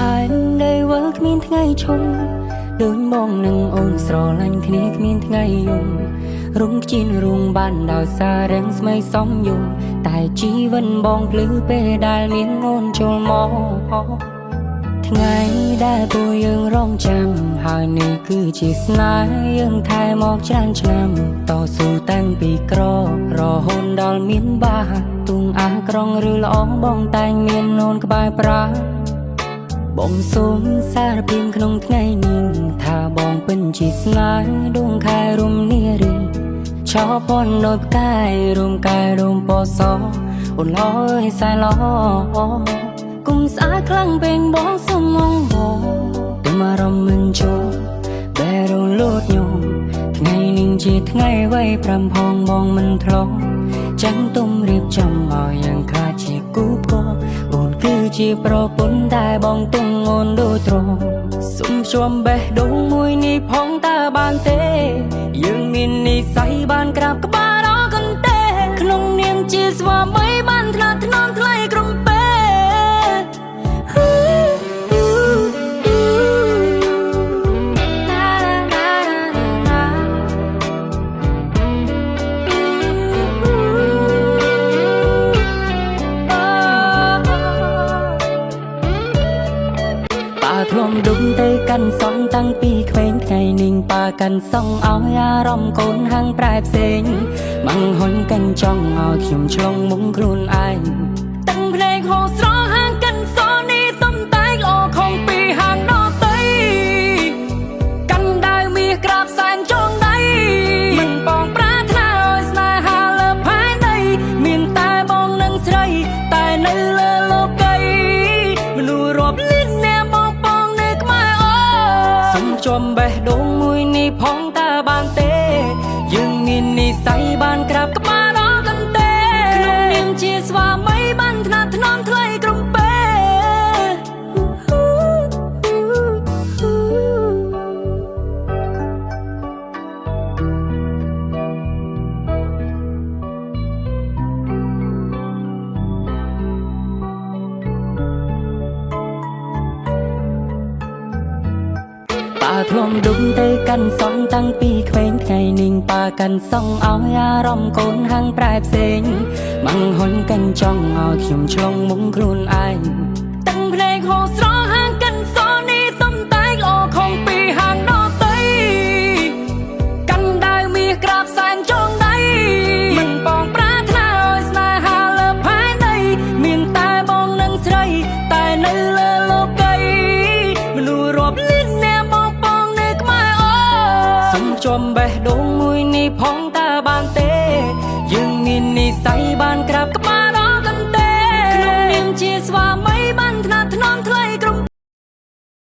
ផែនដីវិលគ្មានថ្ងៃឈប់ដូចបងនឹងអូនស្រឡាញ់គ្នាគ្មានថ្ងៃយំរុំខ្ជិនរុងបានដោយសាររាំងស្មៃសំយូរតែជីវិតបងភ្លឺពេលដែលមានអូនចូលមកថ្ងៃដែលពួកយើងរងចាំហើយនេះគឺជាស្នេហ៍យើងថែមកច្រើនឆ្នាំតស៊ូតាំងពីក្ររហូតដល់មានបាទុងអាក្រងឬល្អបងតែងមានអូនក្បែរប្រាបងសូមសារភាពក្នុងថ្ងៃនេះថាបងពិនជាស្នេហ៍ដួងខែរុំនារីឆោពនដោយផ្កាយរុំកែរុំពណ៌សអូនល្អអើយសែល្អគុំស្អាតខ្លាំងពេកបងសូមងបងទុំអារម្មណ៍មិនចូលបែរលូតញោមថ្ងៃនេះជាថ្ងៃវ័យប្រាំផងបងមិនធ្លាប់ចាំងទុំរៀបចំឲ្យយ៉ាងខ្លាចជាគូផ្គរអូនគឺជាប្រពន្ធតែបងទុំអូនដូចត្រសុំជួមបេះដូងមួយនេះផងតើបានទេយើងមាននិស័យបានក្រាបក្បាលដល់កន្ទេក្នុងនាមជាស្វាមីបានថ្នាក់ថ្នមថ្លៃក្រុមពេធ្លំដុំទៅកាន់សងតាំងពីក្មេងថ្ងៃនេះប៉ាកាន់សងឲ្យអារម្មណ៍កូនហាងប្រែផ្សេងម៉ាំងហុញកាន់ចង់ឲ្យខ្ញុំឆ្លងមុងខ្លួនឯងតាំងភ្នែកហូរស្រស់ហាងកាន់សនេះទំតែងល្អខំពីហាងដតីកាន់ដាវមាសក្រាបសែនចងដៃមិនបងប្រាថ្នាឲ្យស្នេហាលើផែនដីមានតែបងនិងស្រីតែនៅលើលោកីមនុស្សរាប់លានអ្នកបងបងនៅក្បែរអូសុំជួមបេះដូងមួយនេះផងតើបានទេយើងមាននិស័យបានក្រាបក្បាលដល់កន្ទេក្នុងនាមជាស្វាមីបានថ្នាក់ថ្នមថ្លៃក្រុមពេធ្លំដុំទៅកាន់សងតាំងពីក្មេងថ្ងៃនេះប៉ាកាន់សងឲ្យអារម្មណ៍កូនហាងប្រែផ្សេងម៉ាំងហុញកាន់ចង់ឲ្យខ្ញុំឆ្លងមុងខ្លួនឯងតាំងភ្នែកហូរស្រ